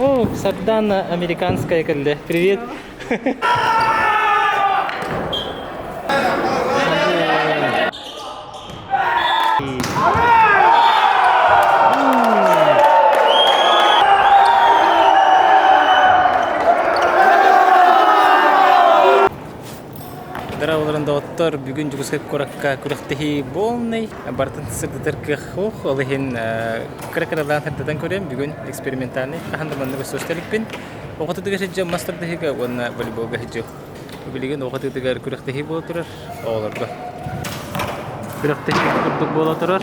О, Сардана американская кэллэ. Привет. Дорооболорун доҕоттор, бүгүн Дьокуускай куоракка күрэхтэһии буолнай. Барытын сырдатар кыах суох. Ол иһин кыра-кыралаан сырдатан көрөм. Бүгүн экспериментальный хаһан да маннык өссө иликпин. Оҕотутугар сылдьыам мас тардыһыыга уонна волейболга сылдьыам. Билигин оҕо тыытыгар күрэхтэһии буола турар оҕолорго. Күрэхтэһии курдук буола турар.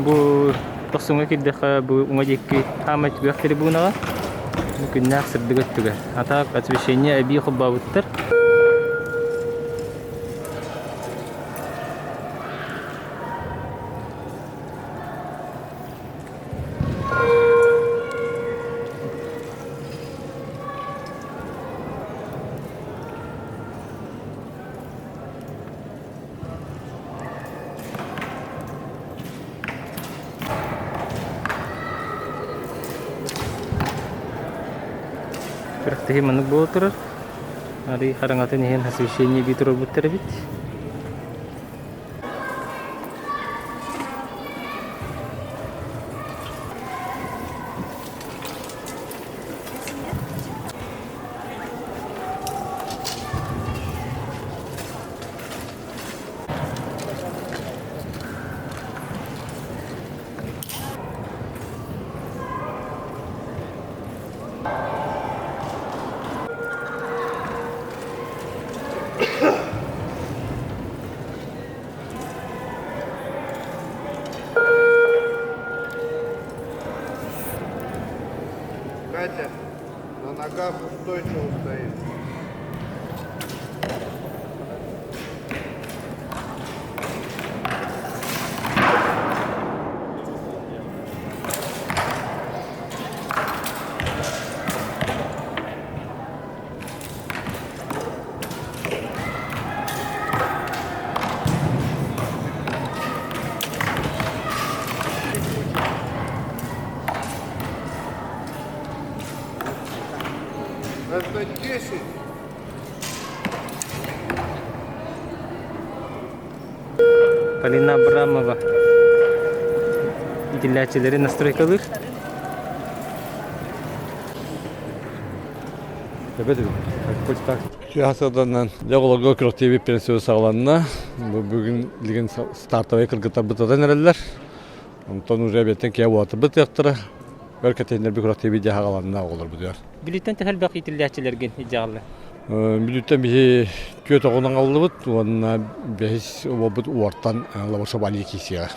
Бу тохсуҥҥа киирдэххэ бу уҥа диэки хаамай түгэх трибунаҕа бу күннээх сырдык өттүгэр. А так освещение эбии холбообуттар. Күрэхтэһии маннык буола турар. Арый хараҥатын иһин освещение эбии туруорбуттар эбит. Катя, на ногах устойчиво стоит. Это 10. Полина Абрамова итиллээччилэри настройкалыыр. Саданан дьоҕолорго күрэхтэһии пенсия саҕаланна. Бу бүгүн билигин стартовай кыргыттарбыт эрэллэр. Онтон уже эбиэттэн киһи уотарбыт тыахтара. Өр кэтэһиннэрбит күрэхтэһии дьэ саҕаланна оҕолорбутугар. Бүлүүттэн төһө элбэх иитиллээччилэргин илдьэҕэллэр? Бүлүүттэн биһи түөрт оҕонон аҕаллыбыт уонна бэһис уолбут уортан Лавашабали киисиэҕэ.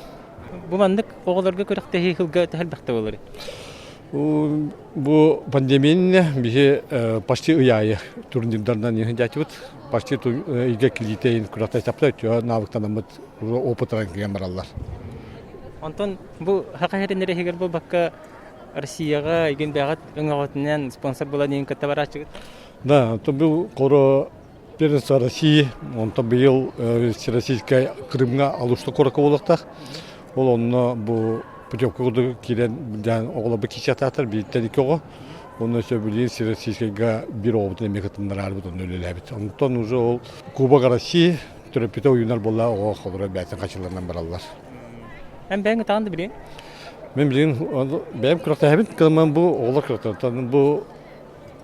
Бу маннык оҕолорго күрэхтэһии сылга төһө элбэхтэ буолар? Бу пандемия биһи почти ый аайы турнирдарынан иһин Почти ыйга килиитейин күрэхтэһиэхпит өттүгэр навыктанаммыт опытынан киирэн бараллар. Онтон бу саха сирин иһигэр буолбакка Россияҕа игин бэҕэт өҥөҕүтүнэн спонсор буолан иһин кытта барааччыгыт? Да, то был коро первенство России, онтон быйыл Всероссийскай Крымҥа Алушта куоракка буолуохтаах. Ол онно бу путевка курдук киирэн оҕолорбут киирсиэхтээхтэр бииртэн икки оҕо. Онно сөбүлүүр Всероссийскайга биир оҕобутун эмиэ кытыннараарбыт онно үлэлээбит. Онтон уже ол Кубок России төрөппүтэ уйунар буолла оҕо холоро бэйэтин хачыларынан бараллар. Эн бэйэҥ ытаҕын да билиэҥ? Мин билигин бэйэм күрэхтэһэбин, кылыман бу оҕолор күрэхтэһэр. Бу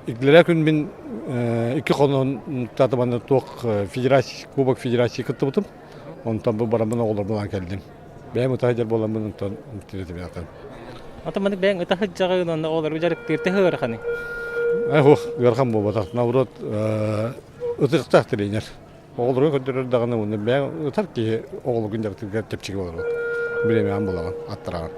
Иккилэрэ күн мин икки хонон татыманы туох федерация кубок федерации кыттыбытым. Онтон бу бараммын оҕолорбун кэллим. Бэйэм ытаһы дьар буоламмын онтон тирэтибин атын. Ата маннык бэйэҥ ытаһы дьаҕын онно оҕолору дьарыктыыр төһө ыараханый? Эх, ыарахан буолбатах. Наоборот, ытыктаах тренер. Оҕолорго көрдөрөр даҕаны уонна бэйэҥ ытар киһи оҕолоргун дьарыктыырга чэпчэки буолар. Бириэмэҕин булаҕын, аттараҕын.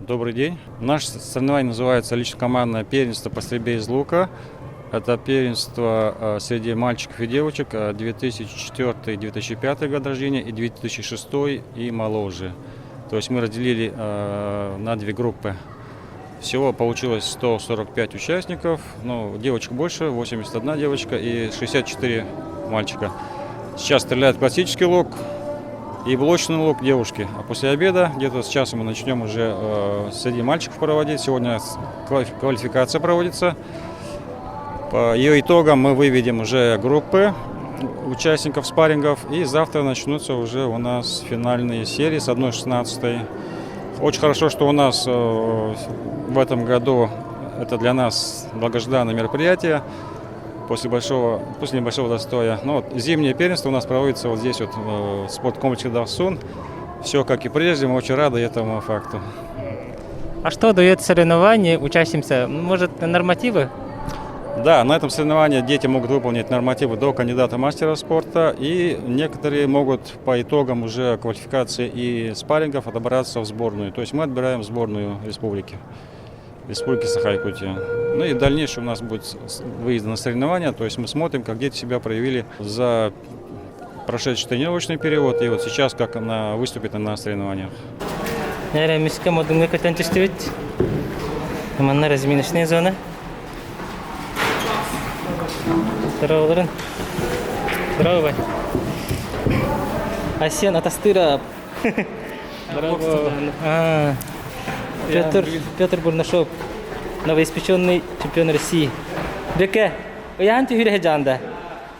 Добрый день. Наше соревнование называется «Лично-командное первенство по стрельбе из лука». Это первенство среди мальчиков и девочек 2004-2005 год рождения и 2006 и моложе. То есть мы разделили на две группы. Всего получилось 145 участников, ну, девочек больше, 81 девочка и 64 мальчика. Сейчас стреляет классический лук и блочный лук девушки. А после обеда, где-то с часа мы начнем уже среди мальчиков проводить. Сегодня квалификация проводится. По ее итогам мы выведем уже группы участников спаррингов. И завтра начнутся уже у нас финальные серии с 1-16. Очень хорошо, что у нас в этом году это для нас долгожданное мероприятие после небольшого застоя. Ну, вот, зимнее первенство у нас проводится вот здесь, вот, в спорткомплексе «Дохсун». Все как и прежде, мы очень рады этому факту. А что дает соревнование учащимся? Может, нормативы? Да, на этом соревновании дети могут выполнить нормативы до кандидата мастера спорта, и некоторые могут по итогам уже квалификации и спаррингов отобраться в сборную. То есть мы отбираем сборную республики, Республики Саха-Якутия. Ну и дальнейшее у нас будет выезд на соревнования, то есть мы смотрим, как дети себя проявили за прошедший тренировочный период и вот сейчас, как она выступит на соревнованиях. Наверное, миска модунга көтөн түстүбүт. Манна разминочная зона. Здорово, Здорово. Асен Атастыров. Здорово. А, Петр Бурнашов, новоиспеченный чемпион России. Беке, ыйааһын түһүрэ жаанда.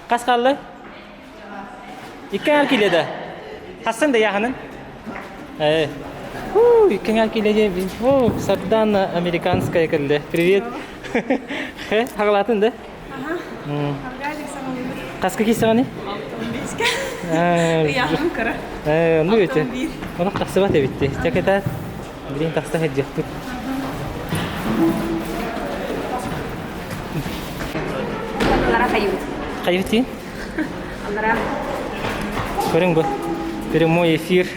Хас хаалла? Икки киле Хасан да ыйааһынын? Э. Фу, икки киле О, Сардана американская кэллэ. Привет. Хэ, хагалатын да? Хаска киирсэҕиний? Ыйааһыным кыра. Э, ну эти. Оны тахсыбат эбитти. Чакета билин тахса хеджехпит. Аллара хайыбыт. Хайыбыт Аллара. Көрүҥ бу. Прямой эфир.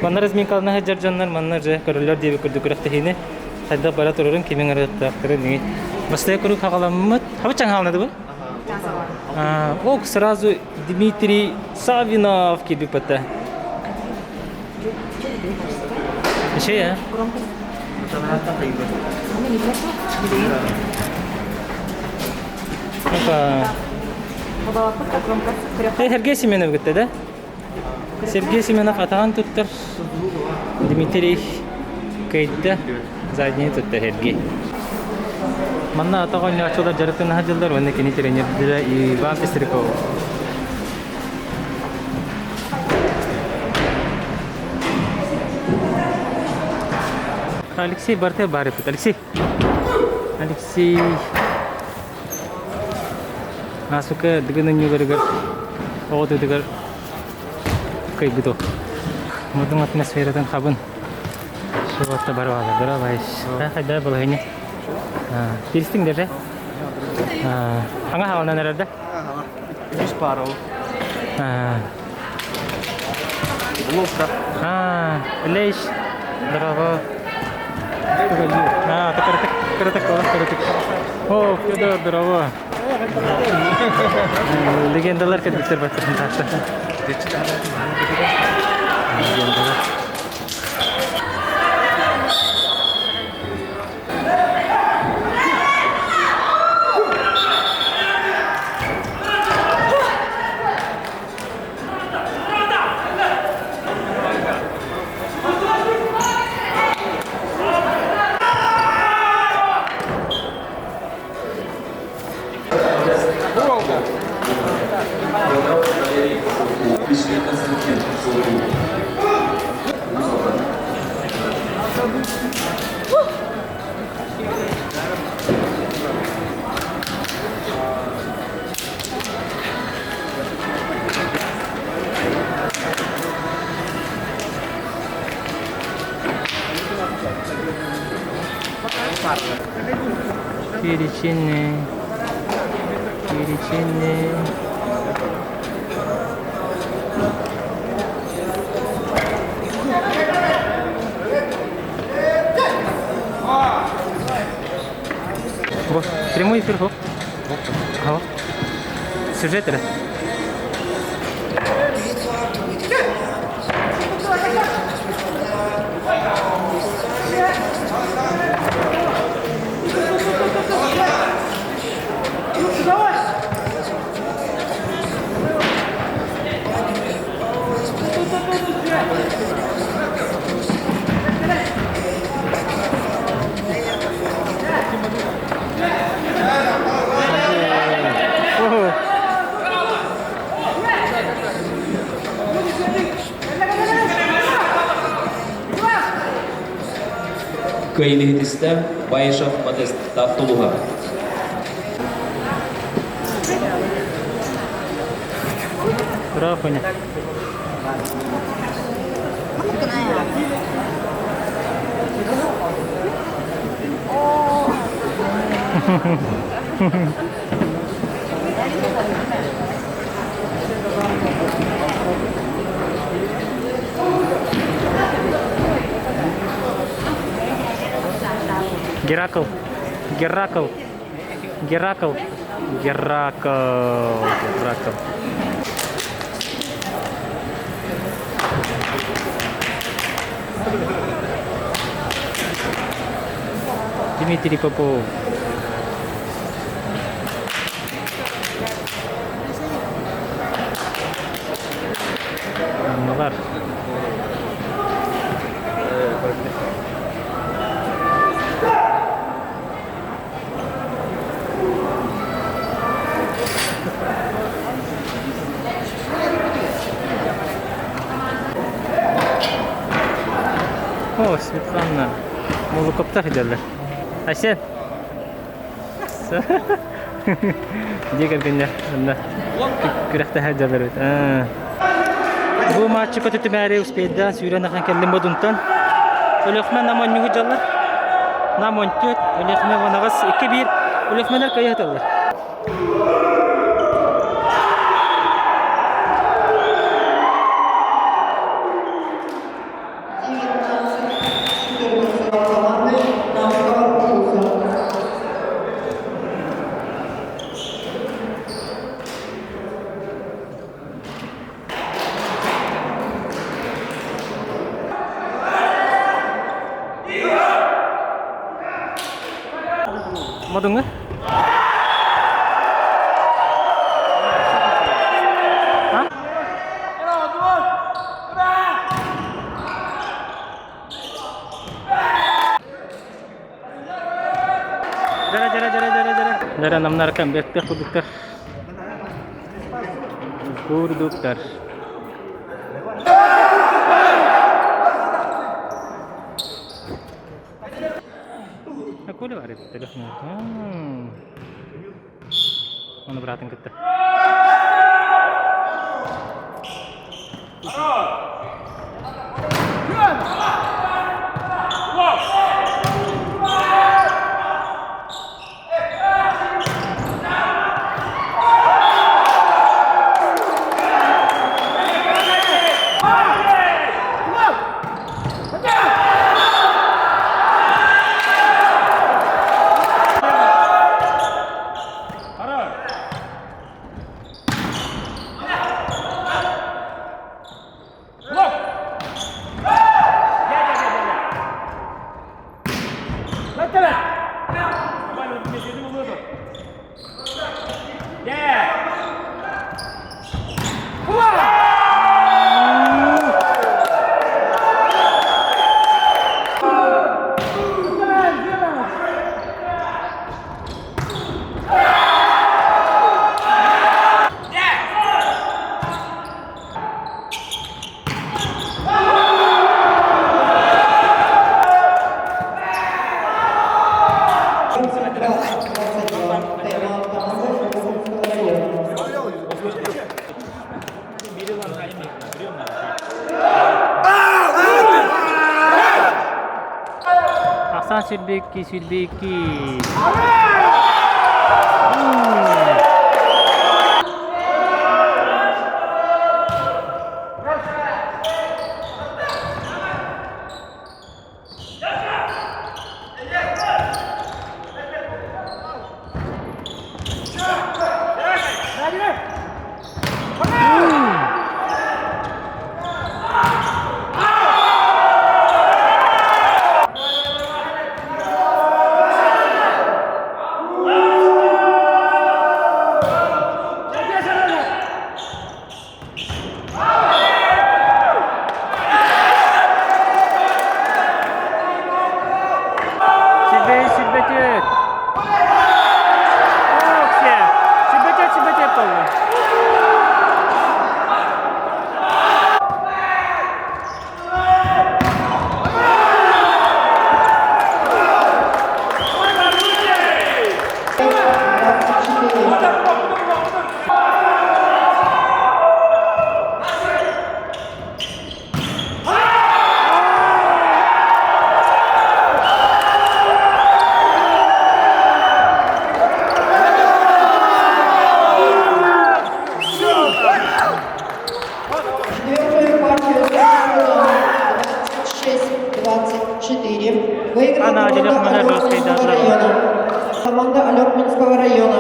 Манна разминкалана сылдьар дьоннор, манна же көрөллөр диэби курдук күрэхтэһиини. Хайдах бара турарын кимиң арыттаахтарын диҥи. Бастакы круг хаҕаламмыт. Хабычаң хаалнады бу? А, ок, сразу Дмитрий Савинов киирбит бата. Еще я? Опа. Э, Сергей Семенов кытта, да? Сергей Семенов атаҕын туттар. Дмитрий кыайда. Задний тутта Сергей. Манна атах оонньооччулар дьарыктана сылдьаллар, уонна кини тренердэрэ Иван Пестряков. Алексей Барте Барыпыт. Алексей. Алексей. Асука Дыгын оонньууларыгар оҕотугар кыайбыт Модун атмосфератын хабын. Шуатта барвала, барабайш. Хайда балаһыня. Киристиҥ даже. Хаҥа хаҕаланан эрэр да? Үс пара ол. Блокка. А, Лейш. Здорово. А, так кырытык, кырытык. О, Федор, здорово. Легендалар кэлбиттэр баттарын тааса. Легендалар. Перечинный. Перечинный. Вот, прямой эфир, хоп. Ага. Сюжет эрэ. Кыайыһытыста Баишев Модест Тулуһа. Браво, Коня. Геракл, Геракл, Геракл, Геракл, Геракл. Дмитрий Попов. Аммалар. О, Светлана. Молокоптар дьаллар. Айсен. Дьиэ кэргэннэр онно күрэхтэһэр дьаллар эбит. Бу матчы көтүтүмээри успейдаан сүүрэн ахан кэллим бодунтан. Өлөхмө нам онньугу дьаллар. Нам 14, Өлөхмө 18, 2-1. Өлөхмөлөр кыайа Модуҥҥа? Дара, дара, дара, дара, дара. Дара намнаркам бэртэх курдуктар. Курдуктар. Коля бар эбит Оны быраатын кытта. Ахсан сүүрбэ икки, сүүрбэ икки. Силбэйи силбэтиэт! Оксе! Силбэтиэт силбэтиэт буолла. Четвертую партию со счетом 26-24 выиграла Она команда Алёкмана Алёкминского района. Команда Алёкминского района.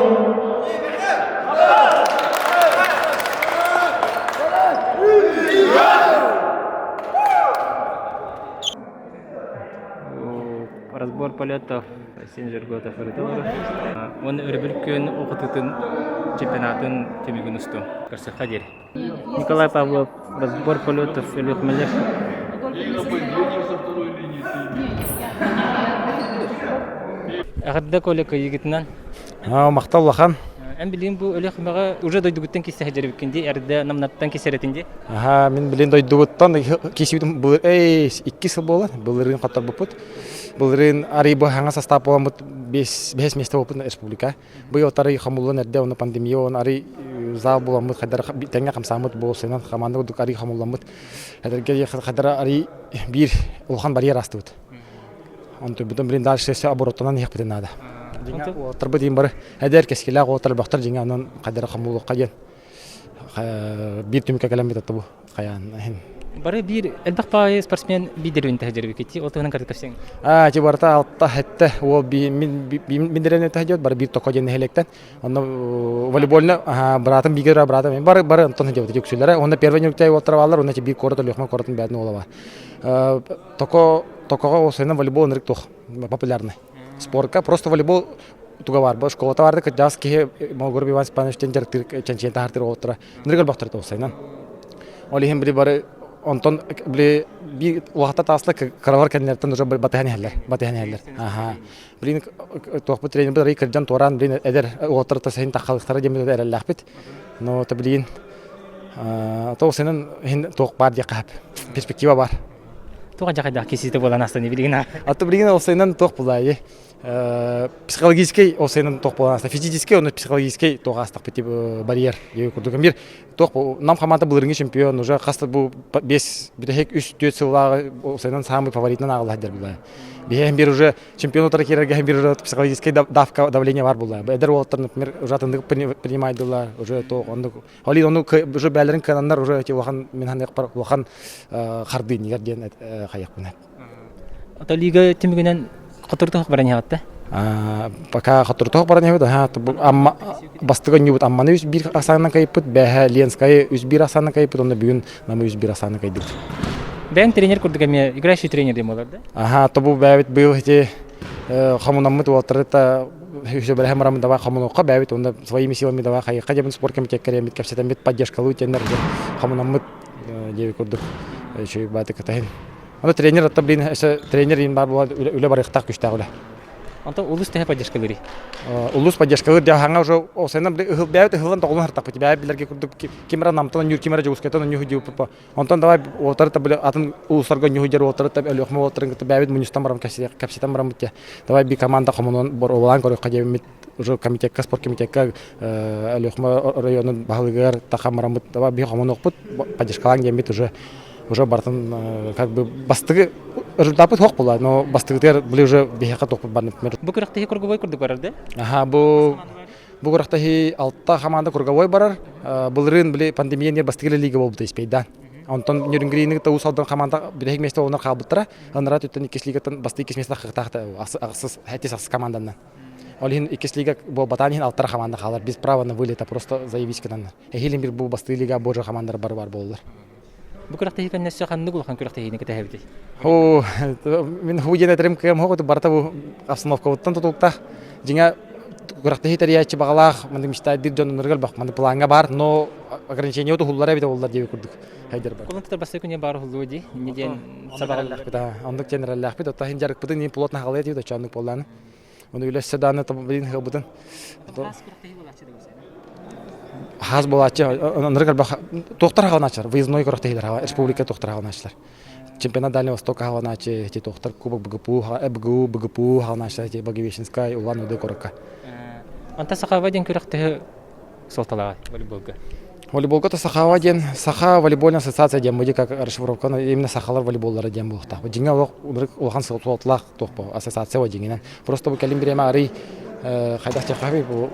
Разбор полетов Син Жерготов ырытылар. Он өрөбүл күн оқытытын чемпионатын түмүгүн усту. Көрсөххө диэри. Николай Павлов разбор полетов Өлүөхүмэлэр. Эҕэрдэ Коля кыайыыгытынан. Махтал улахан. Эн билигин бу Өлүөхүмэҕэ уже дойдугуттан киирсэ сылдьарбыккын дии, эрдэ намнаттан киирсэрэтин дии. Аха, мин билин дойдубуттан киирсибитим былыр эй икки сыл буолар. Былырыын хотторбуппут. Былырыын арый бу хаҥас састаап буоламмыт бес бес месте буолбут республика. Быйыл арый хомуллан эрдэ оны пандемия он арый зал буламмыт хайдар тэҥҥэ хамсааммыт буолсунан команда курдук арый хомулламмыт. Эдэргэ хайдар арый биир улахан барьер астыбыт. Онтубутун билин дальше өссө обороттанан иһиэхпитин наада. Дьиҥэ уолаттарбыт иин бары эдэр кэскилээх уолаттар бөхтөр дьиҥэ онон хайдара хомулуохха диэн биир түмүккэ кэлэммит атта бу хайаан иһин. Бары биир элбэх баайы спортсмен биидербин таһдьарбикити ол туһунан кырдык кэпсиэҥ. Аа, ти барыта алта хетте уол би мин мин деревне таһдьот бары биир токо диэн нэһилиэктэн. Онно волейбольна братым бигер братым бары бары онтон дьабыт үксүлэрэ. Онно первый нюрктай уолтар баалар, онно биир куорат Өлүөхмэ куоратын бээтин уола бар. Токо токоҕо осойна волейбол ынырык туох популярный. Спортка просто волейбол туга бар. Бу школата барды кырдьаҕас киһи Молгоров Иван Степанович диэн дьарыктыыр чэнчиэн таһартыр уолаттара ынырык элбэхтэр осойнан. Ол иһин били бары онтон били биир улахата таасла кыралар кэннилэриттэн уже батыһан иһэллэр батыһан иһэллэр аха блин туохпут тренербит арый кырдьан туораан блин эдэр уолаттар тасаһын таххалыктара диэммит эрэллээхпит но то блин то сенен иһин туох баар диэххэ перспектива бар Туох дьахайдаах кисиитэ буолан астани билигин А то билигин олсайынан туох булаайы психологический олсайынан туох буолан аста физический онно психологический туох астахпыт барьер диye курдук бир туох нам хамаата былырыҥҥы чемпион уже хаста бу бес бүтэһик үс түөрт сыллааҕы олсайынан самый фаворитынан ааҕыллар булаа биһиэхин бир уже чемпион утары киирэргэ бир психологический давка давление бар булла эдэр уолаттар например уже атындык принимайдылар уже то оннук Ол ону уже бээлэрин кыананнар уже эти улахан мин ханыахпар улахан хардыы нигер диэн хайахпын. Ото лига түмүгүнэн хотуртуох баран иһэҕитте? Пока хотуртуох баран иһэбит, аха амма бастыгы ньубут амманы үс биир асаанан кайыппыт, бээһэ Ленскайы үс биир асаанан кайыппыт, онно бүгүн намы үс биир асаанан кайдыбыт. Бэйэҥ тренер курдук эмиэ играющий тренер диэн буолар да? Аха, тобу бээбит быйыл ити хомунаммыт уолаттары үсөбэлэһэн бараммыт давай хомунуохха бэйэбит уонна своими силами давай хайыахха диэбин спорт комитекка кэриэммит кэпсэтэммит поддержкалыы тиэннэр хомунаммыт диэби курдук үчүгэй бааты кытаһын Аны тренер атта блин өсө тренер иин бар була үлэ барыахтаах күстээх үлэ. Онтон улус төһө поддержкалыырый? Улус поддержкалыыр дьэ хаҥа уже осенна ыһыл бэйэбит ыһыллан тоҕулун хартахпыт бэйэбит билэргэ курдук ким эрэ намтан онньуур ким эрэ Дьокуускайтан онньуу диэбиппит Онтон давай уолаттары та били атын улуустарга ньуһуйдьар уолаттары та Өлүөхүмэ уолаттарын кытта бэйэбит мунньустан баран кэпсэтэн бараммыт дьэ. Давай би команда хомунан оҕолаан көрүөххэ диэбиммит уже комитекка спорт комитекка Өлүөхүмэ районун баһылыгар тахан бараммыт давай би хомунуохпут поддержкалаан диэммит уже уже бартын как бы бастыгы результаппыт суох буолла но бастыгытыгар били уже биһиэхэ туохпут бар например Бу күрэхтэһии круговой курдук барар да? Аха бу. Бу күрэхтэһии алта хамаанда круговой барар. Былырыын били пандемия нер бастыгы лига буолбута испейдан. Онтон Нерюнгрины кытта Уус Алдан хамаанда бүтэһик миэстэ онор хаалбыттара. Анараа өттүн иккис лигаттан бастыы иккис миэстэ хахтаахта ахсыс хэтис ахсыс команданан. Ол иһин иккис лига буолбатаан иһин алтара хамаанда хаалар. Без права на вылета просто заявить гынаннар. Эһиилин бир бу бастыы лига божа хамаандар бары бар буоллар. Бу күрэхтэһии кэннэ ханнык улахан күрэхтэһиини кэтэһэбитий? Оо, мин хуу диэн этэрим кыам хоҕу барыта бу обстановкабыттан тутулуктаах. Дьиҥэ күрэхтэһии тэрийээччи баҕалаах маннык мечтайдыыр дьон ынырыгар бах маннык плаҥҥа баар, но ограничение туһуллара эбитэ буоллар диэбит курдук хайдар бар. Кулун тутар бастакы күнү баар уһуллуо дии. Инньэ диэн сабаҕаллаахпыт. Оннук диэн эрэллээхпит. Оттон иһин дьарыкпытын иһин плотно хаалыа диэбит оччооннук буоллааны. Ону үлэссе дааны билин хылбытын. Хаас буолааччы ынырык элбэх туохтар хаалааччылар выездной күрэхтэһиилэр республика туохтар хаалааччылар. Чемпионат Дальнего Востока хаалааччы эти туохтар Кубок БГПУ БГУ БГПУ хаалааччылар эти Благовещенскай Улан-Удэ куоракка. Онтон сахаба диэн күрэхтэһи суолталааҕый волейболга? Волейболга то сахаба диэн Саха волейбольная ассоциация диэн бу как расшифровка именно сахалар волейболлара диэн буолуохтаах. Дьиҥэ олох улахан суолталаах туох бу ассоциация бу дьиҥинэн. Просто бу кэлин бириэмэ арый хайдах диэххэ бу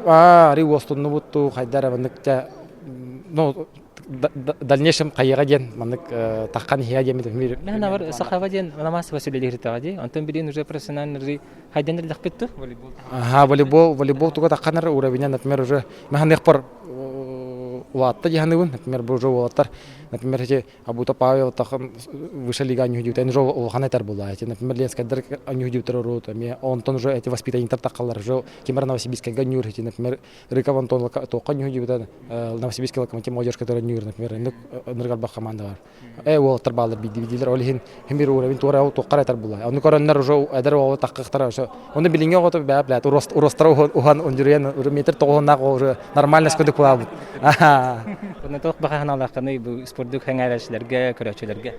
арый уостуннубут туу хайдар маннык дьэ ну дальнейшем хайыга диэн маннык таххан иһиэ диэн мир Мен сахаба диэн массово сүлэлиһиртэҕэ дии. Онтон билигин уже профессиональный хайдан эрдэхпит ту волейбол. Ага, волейбол, волейбол туга тахханар уровеня, например, уже маханыхпар улаатта дьаһаныбын, например, бу уже уолаттар, например, эти Абута Павел тахан выше лига ньүһүдүтэн уже улахан этэр буолла. Эти, например, Ленскайдар ньүһүдүтэр урут, эмиэ онтон уже эти воспитанниктар таххаллар уже Кимер Новосибирскайга ньүүр, эти, например, Рыков Антон тоққа ньүһүдүтэн Новосибирский локомотив молодежь который ньүүр, например, ныргалбах команда бар. Уолаттар баалар биирдиилэр ол иһин хим бир уровень туора туоххар этэр була. Ону көрөннөр уже эдэр оҕо таххахтара уже. Оны билиҥҥи оҕото бээ блядь уростара уһан ундьуруйан метр тоҕуһуннаах уже нормально скудук буолабыт. Онно туох баха санаалааххыный бу спордук сэҥээрээччилэргэ, көрөөччүлэргэ?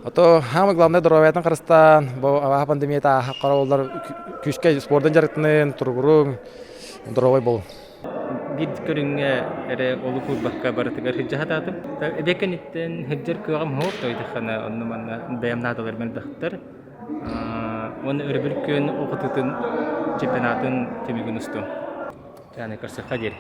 Ото самое главное здоровьятын харыстаан, бу абаха пандемията ааха олар күүскэ спордун дьарыктанын, туругуруҥ, здоровый болун. Биир көрүҥҥэ эрэ олук уурбакка барытыгар сылдьа сатаатым. Эбиэт кэнниттэн сылдьар кыаҕым суох, тоойдоххуна онно-манна бэйэм наадаларым элбэхтэр. Уонна өрөбүл күн оҕотутун чемпионатын түмүгүн устуом. Чааны көрсөххө диэри.